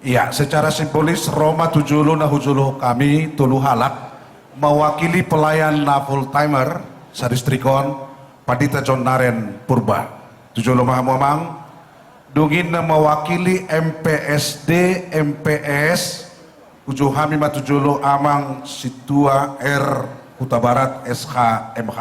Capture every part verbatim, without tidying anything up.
Iya, secara simbolis ro ma tu jolo na hujolo hami tolu halak, mewakili pelayan na full timer sadistrikon, Pandita John Naren Purba. Tu jolo ma hamu amang. Dung i na mewakili M P S D, M P S, hujolo hami ma tu jolo Amang Sintua R Hutabarat, S H, M H.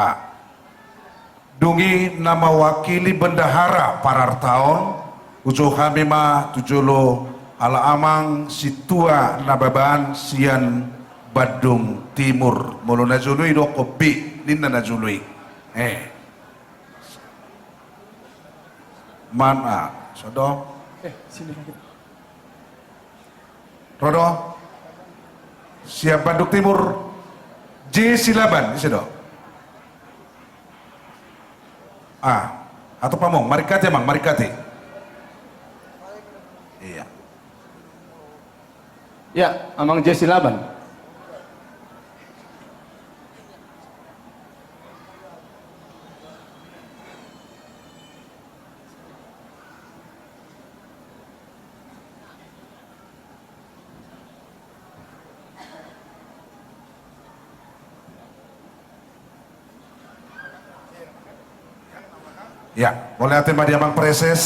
Dung i na mewakili bendahara parartaon, hujolo hami ma tu jolo ala Amang Sintua Nababan sian Bandung Timur. Molo na jolo i do kopi, ninna na jolo i. Eh. Mana? Sodo? Eh, sini lagi. Ro do? Sian Bandung Timur, J Silaban, ise do? Ah, atau pamong, maringkati amang, maringkati. Iya. Ya, amang J Silaban. Ya, mauliate ma di amang preses.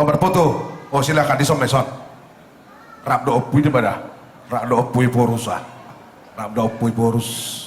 Oh, marpoto. Oh, silakan, dison ma dison. Rap do ompu i di mana? Rap do ompu i porus ah. Rap do ompu i porus.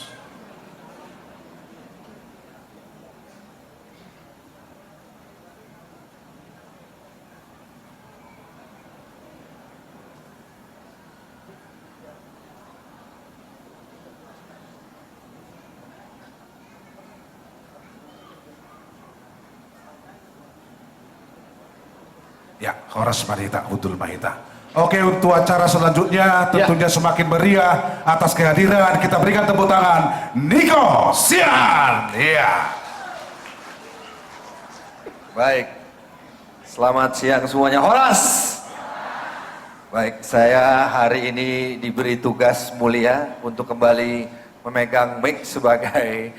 Ya, horas ma di hita, hundul ma hita. Oke, untuk acara selanjutnya, ya, tentunya semakin meriah atas kehadiran. Kita berikan tepuk tangan, Niko Sian. Iya. Baik. Selamat siang semuanya. Horas. Baik, saya hari ini diberi tugas mulia untuk kembali memegang mic sebagai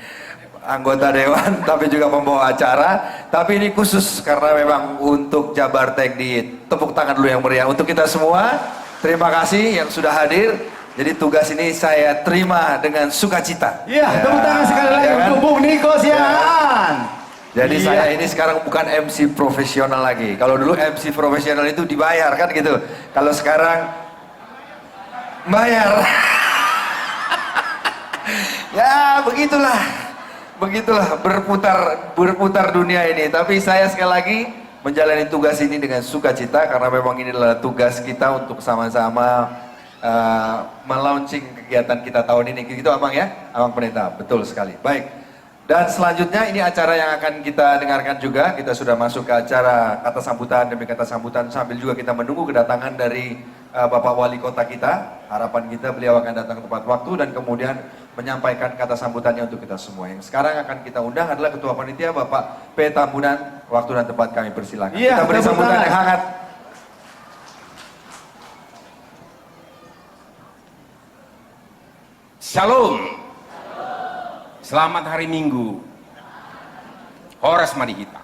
anggota dewan, tapi juga pembawa acara. Tapi ini khusus karena memang untuk Jabar Tech Diet. Tepuk tangan dulu yang meriah untuk kita semua. Terima kasih yang sudah hadir. Jadi tugas ini saya terima dengan sukacita. Iya, ya, tepuk tangan sekali lagi, ya kan, untuk Bung Niko Siahaan. Ya. Jadi, iya, saya ini sekarang bukan M C profesional lagi. Kalau dulu M C profesional itu dibayar, kan gitu. Kalau sekarang bayar. Ya, begitulah. Begitulah berputar, berputar dunia ini. Tapi saya sekali lagi menjalani tugas ini dengan sukacita karena memang ini adalah tugas kita untuk sama-sama, eh, melaunching kegiatan kita tahun ini. Gitu, Abang, ya? Abang Pendeta, betul sekali. Baik. Dan selanjutnya ini acara yang akan kita dengarkan juga. Kita sudah masuk ke acara kata sambutan demi kata sambutan sambil juga kita menunggu kedatangan dari, eh, Bapak Wali Kota kita. Harapan kita beliau akan datang tepat waktu dan kemudian menyampaikan kata sambutannya untuk kita semua. Yang sekarang akan kita undang adalah Ketua Panitia, Bapak P Tambunan. Waktu dan tempat kami persilakan. Iya, kita beri tepuk tangan yang hangat. Shalom. Selamat hari Minggu. Horas ma di hita.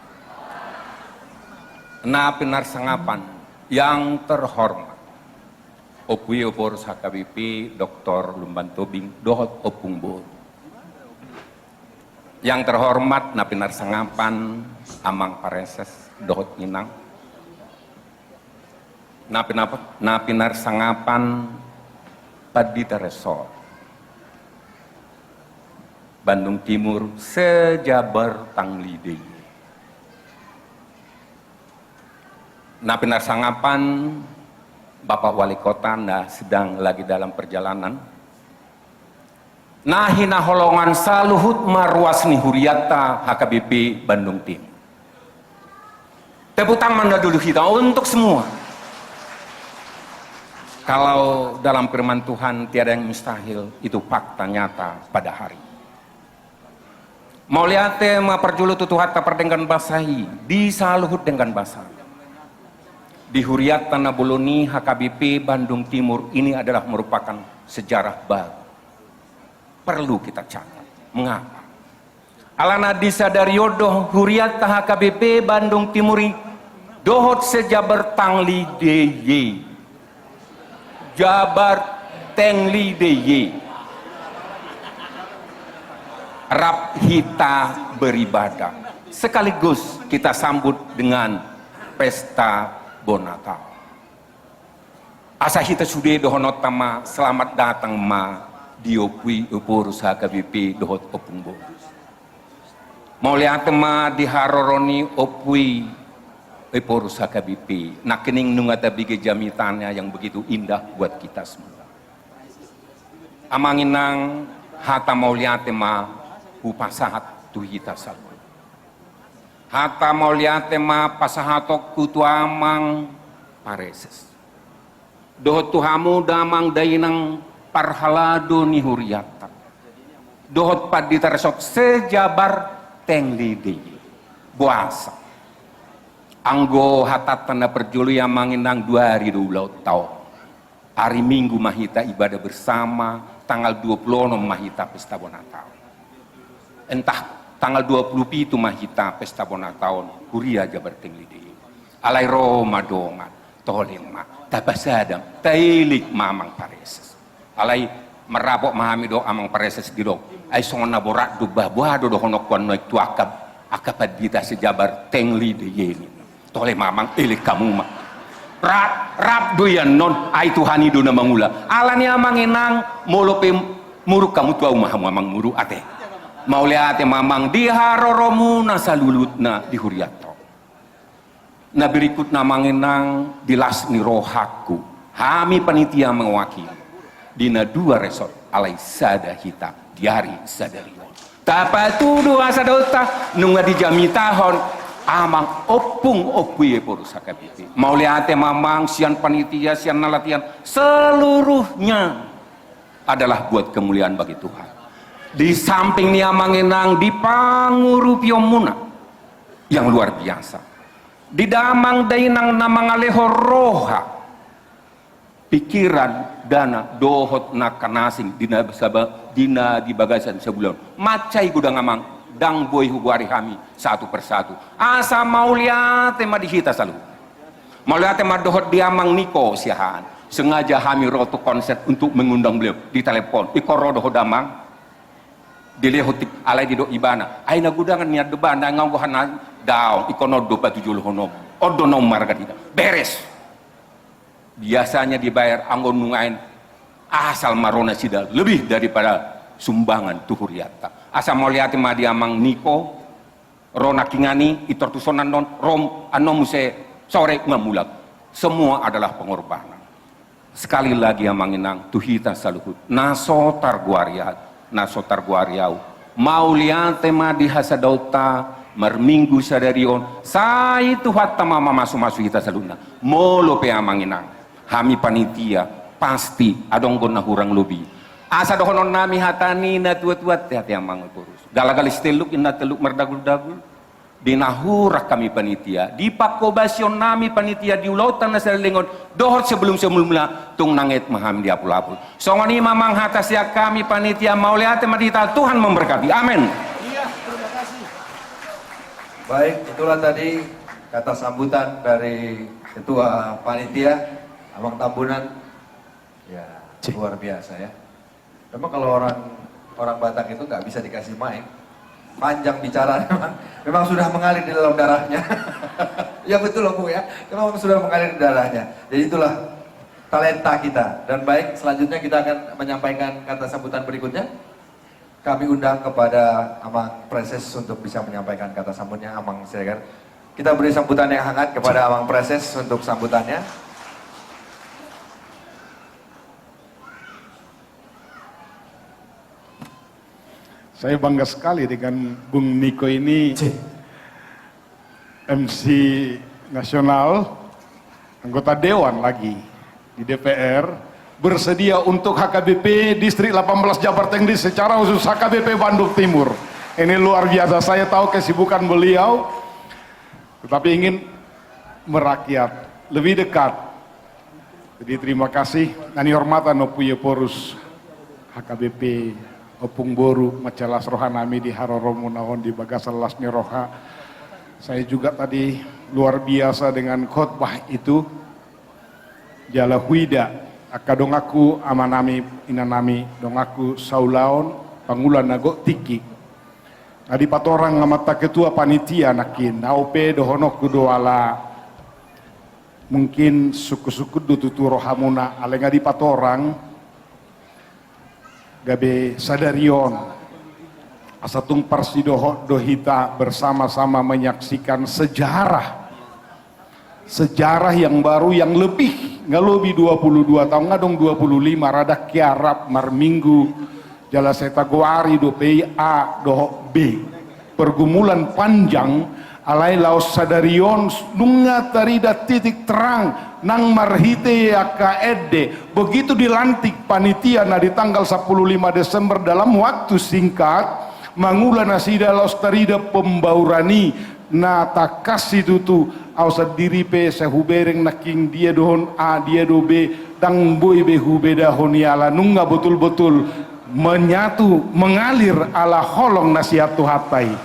Na pinarsangapan yang terhormat Ompu i Oporus H K B P, Doktor Lumban Tobing, dohot Ompung Boru. Yang terhormat na pinarsangapan Amang Pareses dohot Inang. Na pinap-, na pinarsangapan Pandita Resor Bandung Timur se-Jabar Tangli D I Y. Na pinarsangapan Bapak Wali Kota na sedang lagi dalam perjalanan. Na hinaholongan saluhut ma ruas ni hurianta H K B P Bandung Timur. Tepuk tangan dulu kita untuk semua. Kalau dalam firman Tuhan tiada yang mustahil, itu fakta nyata pada hari. Mauliate ma parjolo tu Tuhanta pardenggan basa i, di saluhut denggan basa. Di hurianta na bolon i H K B P Bandung Timur ini adalah merupakan sejarah baru. Perlu kita catat. Mengapa? Alana disadari on do hurianta H K B P Bandung Timur i dohot se-Jabar Tangli D I Y. Jabar Tengli D I Y. Rap hita beribadah. Sekaligus kita sambut dengan pesta bona taon. Asa hita sude dohononta ma, selamat datang ma di Ompu i Ephorus H K B P dohot Ompung Borus. Mauliate ma di haroro ni Ompu i Ephorus H K B P, nangkining nunga tabege jamitana yang begitu indah buat kita semua. Amang inang, hata mauliate ma hupasahat tu hita saluhut. Hata mauliate ma pasahatonku tu amang pareses. Dohot tu hamu damang dainang parhalado ni hurianta. Dohot pandita resort se-Jabar Tengli D I Y. Boasa? Anggo hatanta na parjolo i amang inang dua ari do ulaonta on. Ari Minggu ma hita ibadah bersama, tanggal dua puluh enam ma hita pesta bona taon. Entah tanggal dua puluh pitu ma hita pesta bona taon, huria Jabar Tengli D I Y. Alai ro ma dongan, toleng ma, tapasadam, taelek ma amang pareses. Alai marrapot ma hami do amang pareses didok. Ai songon na borat do bah, boha do dohononku annon tu angka, angka pandita se-Jabar Tengli D I Y i. Tole ma amang, elek hamu ma. Rap, rap do i annon, ai Tuhan i do na mangula. Alani amang inang, molo pe muruk hamu tu ahu ma hamu amang muruk, ate. Mauliate ma amang di haroromuna saluhutna di hurianta on. Na berikutna amang inang, di las ni rohangku, hami panitia mewakili di na dua resort, alai sada hita di ari sadari on. Tapatudu hasadaonta nunga dijamitahon amang ompung Ompu i Ephorus H K B P. Mauliate ma amang, sian panitia, sian na latihan, seluruhnya adalah buat kemuliaan bagi Tuhan. Di samping ni amang inang, di pangurupionmuna yang luar biasa, di damang dainang na mangalehon roha, pikiran, dana, dohot na angka na asing di na saba-, di na di bagasan sabula on. Mansai godang amang, ndang boi hugoari hami satu persatu. Asa mauliate ma di hita saluhut. Mauliate ma dohot di amang Niko Siahaan. Sengaja hami ro tu konser untuk mengundang beliau. Ditelepon, ingkon ro do ho damang? Dilehon tik, alai didok ibana, ai na godangan nian do bah, na nganggo hana daong, ingkon on do patujolohononmu. On do naung marga di hita. Beres. Biasanya dibayar anggo nuaeng, asal ma ro nasida lebih daripada sumbangan tu hurianta. Asa mauliate ma di amang Niko, ro nangkiningan i, i tor tuson annon, ro annon muse sore nunga mulak. Semua adalah pengorbanan. Sekali lagi amang inang, tu hita saluhut na so targoari ahu, na so targoari ahu, mauliate ma di hasadaonta, marminggu sadari on, sai Tuhanta ma mamasumasu hita saluhutna. Molo pe amang inang, hami panitia, pasti adong do na hurang lobi. Asa dohononnami hata ni na tuatua, ate, ate amang Ephorus. Galagala sitelluk, inna telluk mardaguldagul. Di na hurang hami panitia, di pangkobasionnami panitia, di ulaonta na saleleng on, dohot sebelum-sebelumna, tung nanget ma hami di apul-apul. Songon i ma amang hata sian hami panitia, mauliate ma di hita, Tuhan memberkati. Amen. Iya, terima kasih. Baik, itulah tadi kata sambutan dari ketua panitia, Amang Tambunan. Ya, cih, luar biasa ya. Memang kalau orang, orang Batak itu nggak bisa dikasih mic. Panjang bicara memang. Memang sudah mengalir di dalam darahnya. Ya betul, Ompung, ya. Memang sudah mengalir di darahnya. Jadi itulah talenta kita. Dan baik, selanjutnya kita akan menyampaikan kata sambutan berikutnya. Kami undang kepada Amang Praeses untuk bisa menyampaikan kata sambutnya, Amang Siregar. Kita beri sambutan yang hangat kepada Amang Praeses untuk sambutannya. Saya bangga sekali dengan Bung Niko ini, cih, M C nasional, anggota dewan lagi di D P R, bersedia untuk H K B P Distrik delapan belas Jabar Tengli, secara khusus H K B P Bandung Timur. Ini luar biasa, saya tahu kesibukan beliau, tetapi ingin merakyat lebih dekat. Jadi terima kasih, na nihormatan Ompu Ephorus, H K B P, Ompung Boru, mansai las rohanami di haroromuna on di bagasan las ni roha. Saya juga tadi luar biasa dengan khotbah itu. Jala huida Angka donganku, amanami, inanami, donganku saulaon, pangula na gok tingki. Nga dipatorang amanta ketua panitia nangkin, au pe dohononku do ala mungkin sungkun-sungkun do tutu rohamuna, alai nga dipatorang. Gabe sadari on, asa tung parsidohot do hita bersama-sama menyaksikan sejarah. Sejarah yang baru, yang lebih, nga lobi dua puluh dua taon, nga dong dua puluh lima, rada kiarap marminggu, jala sai tagoari dope i A dohot B. Pergumulan panjang, alai laos sadari on nunga tarida titik terang nang marhite angka ende. Begitu dilantik panitia na di tanggal sepuluh lima Desember, dalam waktu singkat, mangula nasida laos tarida pembauran i. Na tangkas situtu, au sandiri pe sai hubereng nangkin dia do on A, dia do B, ndang boi be hubedahon i ala nunga botul-botul menyatu, mengalir ala holong na sian Tuhanta i.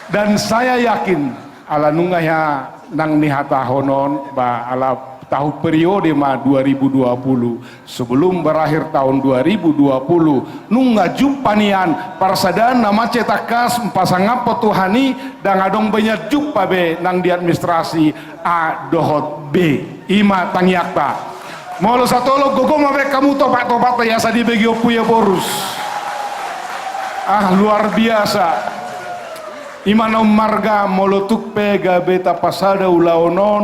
Dan saya yakin, ala nunga hea nang nihatahon on, ba ala tahu periode ma dua ribu dua puluh, sebelum berakhir tahun dua ribu dua puluh, nunga jumpa nian parsadaan na mansai tangkas pasangaphon Tuhan i, ndang adong be nian jumpa be nang di administrasi A dohot B. I ma tangiangta. Molo satolop gogo ma be hamu topak-topak, asa dibege ompu ia borus. Ah, luar biasa. I ma na ummarga, molo tung pe gabe tapasada ulaon on,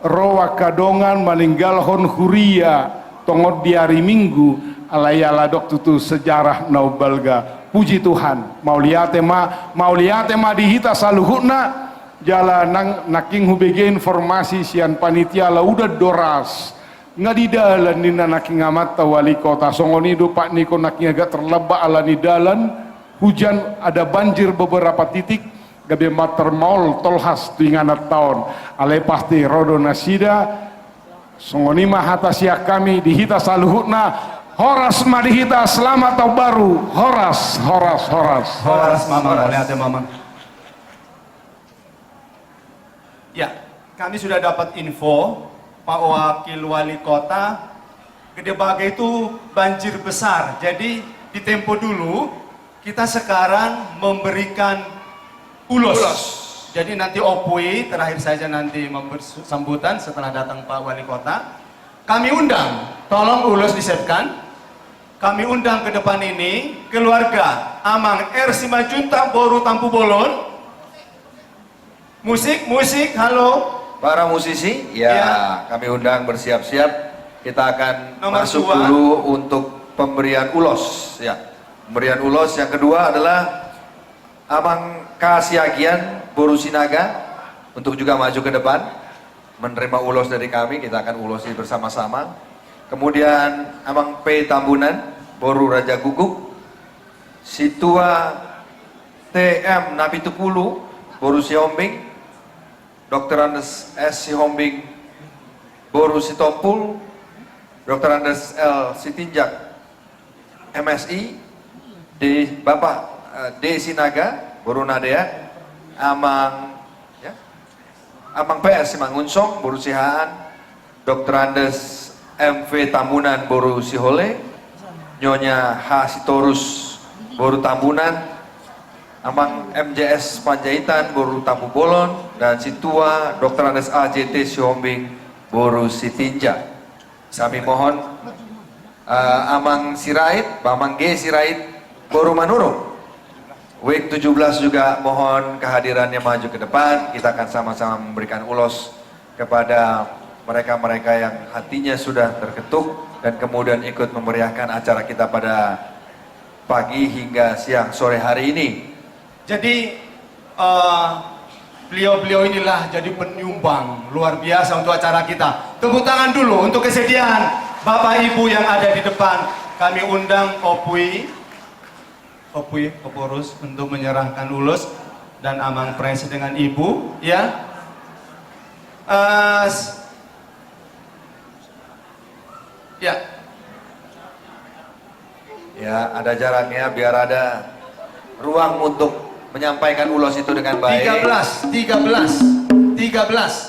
ro angka dongan maninggalhon huria tongon di ari Minggu, alai ala adong tutu sejarah na umbalga. Puji Tuhan. Mauliate ma, mauliate ma di hita saluhutna. Jala nang nangkin hubege informasi sian panitia, ala udan do ras. Nga di dalan ninna nangkin amanta wali kota, songon i do Pak Niko, nangkin agak terlambat ala ni dalan, hujan, ada banjir beberapa titik, gabe mantermaol tolhas tu ingananta on. Alai pasti ro do nasida. Songon i ma hata sian hami di hita saluhutna. Horas ma di hita, selamat tahun baru. Horas, horas, horas. Horas, Mamang. Horas. Mauliate, Mamang. Ya, kami sudah dapat info, Pak Wakil Wali Kota, Gede Bage itu banjir besar. Jadi, ditempo dulu, kita sekarang memberikan ulos. Ulos. Jadi, nanti Ompu i terakhir saja nanti memberi sambutan setelah datang Pak Wali Kota. Kami undang, tolong ulos disiapkan. Kami undang ke depan ini keluarga Amang R Simanjuntak boru Tampubolon. Musik, musik, halo. Para musisi, ya, ya, kami undang bersiap-siap. Kita akan nomor masuk dua dulu untuk pemberian ulos, ya. Pemberian ulos yang kedua adalah Amang K Siagian, boru Sinaga, untuk juga maju ke depan, menerima ulos dari kami, kita akan ulosi bersama-sama. Kemudian Amang P Tambunan, boru Rajagukguk, Situa T M Napitupulu, boru Sihombing, Doktor Andes S Sihombing, boru Sitompul, Doktor Andes L Sitinjak, M Si, di Bapak, eh, D Sinaga, boru Nadea, Amang, ya, Amang P S Simangunsong, boru Sihaan, Doktor Andes M V Tambunan, boru Sihole, Nyonya H Sitorus, boru Tambunan, Amang M J S Panjaitan, boru Tampubolon, dan Situa Doktor Andes A J T Sihombing, boru Sitinjak. Kami mohon, eh, Amang Sirait, Amang G Sirait, boru Manurung. Wing tujuh belas juga mohon kehadirannya maju ke depan. Kita akan sama-sama memberikan ulos kepada mereka-mereka yang hatinya sudah terketuk dan kemudian ikut memeriahkan acara kita pada pagi hingga siang sore hari ini. Jadi, eh, beliau-beliau inilah jadi penyumbang luar biasa untuk acara kita. Tepuk tangan dulu untuk kesediaan Bapak Ibu yang ada di depan. Kami undang Ompu i, Ompu i, Ompu Rus untuk menyerahkan ulos dan Amang Pres dengan Ibu, ya. Eh, s- Ya. Ya, ada jaraknya biar ada ruang untuk menyampaikan ulos itu dengan baik. Tiga belas, tiga belas, tiga belas.